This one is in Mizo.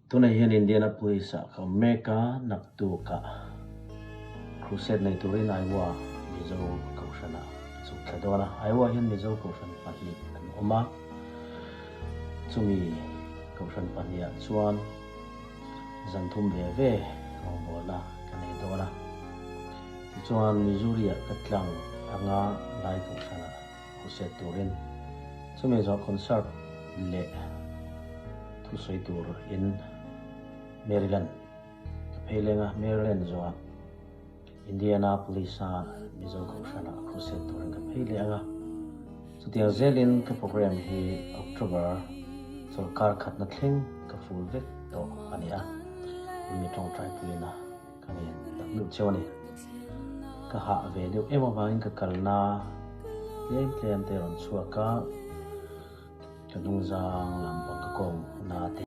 Tunah hian Indianapolis ah ka awm mek a, naktukah crusade nei turin Iowa Mizo Kohhranah ka chhuk thla dawn a. Iowa hian Mizo Kohhran pahnih an awm a, chumi Kohhran pahnihah chuan zan thum ve ve rawngbawlna ka nei dawn a. Tichuan Missouri ah ka tlang anga Lai Kohhranah Crusade turin chumi zawh concert leh thusawi tur in Maryland ka phei leng a, Maryland zawhah Indianapolis a Mizo Kohhran ah crusade turin ka phei leh ang a, chutiang zelin ka program hi October chawlhkar khatna thleng ka full vek tawh a ni a, in mi tawngtai puiin a. Ka ngen tak meuh cheu a ni. Ka hah ve deuh em avangin ka kalna tlem tlem te rawn chhuak a, ka hnungzang lampang ka kawng na te.